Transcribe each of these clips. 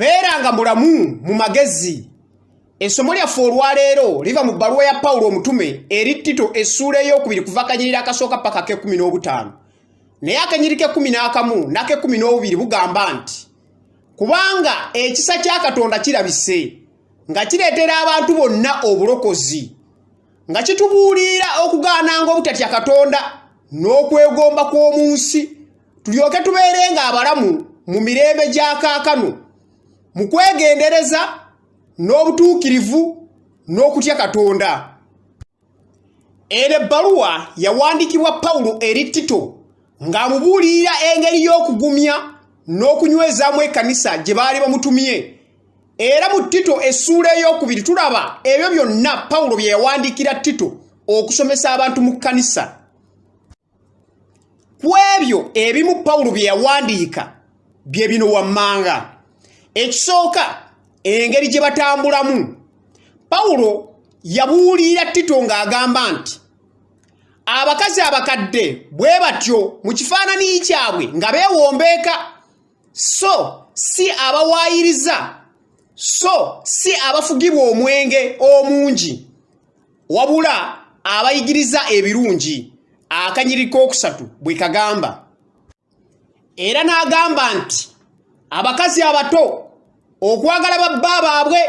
Beeranga mulamu mu magezi. Essomo lyaffe olwaleero liva mu bbaluwa ya Pawulo omutume eri Tito essuula ey'okubiri kuva akanyiriri akasooka paka ak'ekkumi n'obutaano. Naye akanyiriri k'ekkumi n'akamu n'ak'ekkumi n'obubiri bugamba nti, Kubanga ekisa kya Katonda kirabise nga kireetera abantu bonna obulokozi, nga kitubuulirira okugaananga obutatya Katonda n'okwegomba kw'omu nsi, tulyoke tubeerenga abalamu mu mirembe gya kaakano mu kwegendereza n'obutuukirivu n'okutya Katonda. Eno ebbaluwa yawandiikibwa Pawulo eri Tito ng'amubuulirira engeri y'okugumya n'okunywezaamu ekkanisa gye baali bamutumye. Era mu Tito essuula ey'okubiri tulaba ebyo byonna Pawulo bye yawandiikira Tito okusomesa abantu mu kkanisa. Ku ebyo ebimu Pawulo bye yawandiika bye bino wammanga. Ekisooka, engeri gye batambulamu. Pawulo yabuulirira Tito ng'agamba nti abakazi abakadde bwe batyo mu kifaananyi kyabwe nga beewombeeka, so si abawaayiriza, so si abafugibwa omwenge omungi, wabula abayigiriza ebirungi, akanyiriri k'okusatu bwe kagamba. Era n'agamba nti abakazi abato okwagala babba baabwe,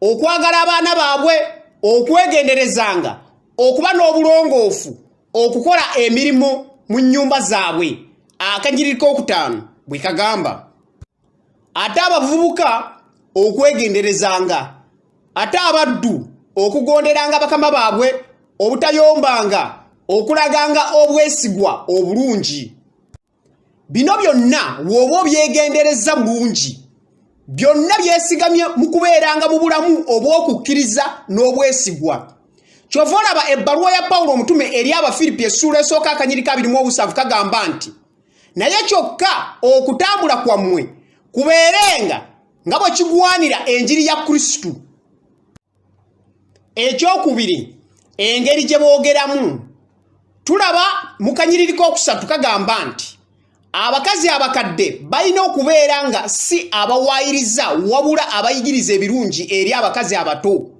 okwagala abaana baabwe, okwegenderezanga, okuba n'obulongoofu, okukola emirimu mu nnyumba zaabwe, akanyiriri k'okutaano bwe kagamba. Ate abavubuka okwegenderezanga, ate abaddu okugonderanga bakama baabwe, obutayombanga, okulaganga obwesigwa obulungi. Bino byonna w'oba obyegenderezza bulungi, byonna byesigamye mu kubeeranga mu bulamu obw'okukkiriza n'obwesigwa. Kyova olaba ebbaluwa ya Pawulo omutume eri Abafiripi essuula esooka akanyiriri ka 27 kagamba nti, naye kyokka okutambula kwammwe kubeerenga nga bwe kigwanira enjiri ya Kristo. Ekyokubiri, engeri gye boogeramu. Tulaba mu kanyiriri k'okusatu kagamba nti abakazi abakadde balina okubeera nga si abawaayiriza wabula abayigiriza ebirungi eri abakazi abato,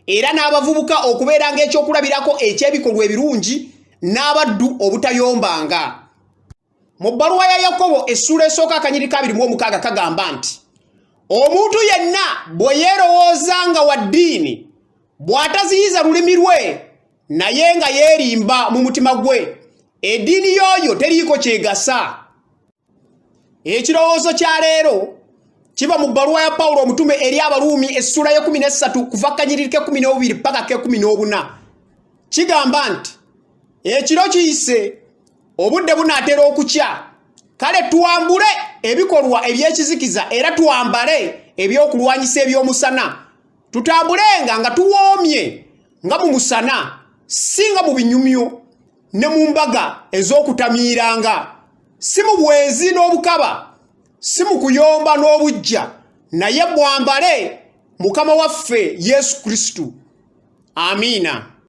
era n'abavubuka okubeera ng'ekyokulabirako eky'ebikolwa ebirungi, n'abaddu obutayombanga. Mu bbaluwa ya Yakobo essuula esooka akanyiriri ka 26 kagamba nti omuntu yenna bwe yeerowooza nga wa ddiini, bw'ataziyiza lulimi lwe naye nga yeerimba mu mutima gwe, eddiini y'oyo teriiko kyegasa. Ekirowoozo kya leero kiva mu bbaluwa ya Pawulo omutume eri Abaruumi essuula y'ekkumi n'essatu kuva kanyiriri k'ekkumi n'obubiri paka k'ekkumi n'obuna. Kigamba nti ekiro kiyise, obudde bunaatera okukya, kale twambule ebikolwa eby'ekizikiza era twambale ebyokulwanyisa eby'omusana, tutambulenga nga tuwoomye nga mu musana, si nga mu binyumyo ne mu mbaga ez'okutamiiranga, si mu bwenzi n'obukaba, si mu kuyomba n'obuggya, naye mwambale Mukama waffe Yesu Kristo. Amiina.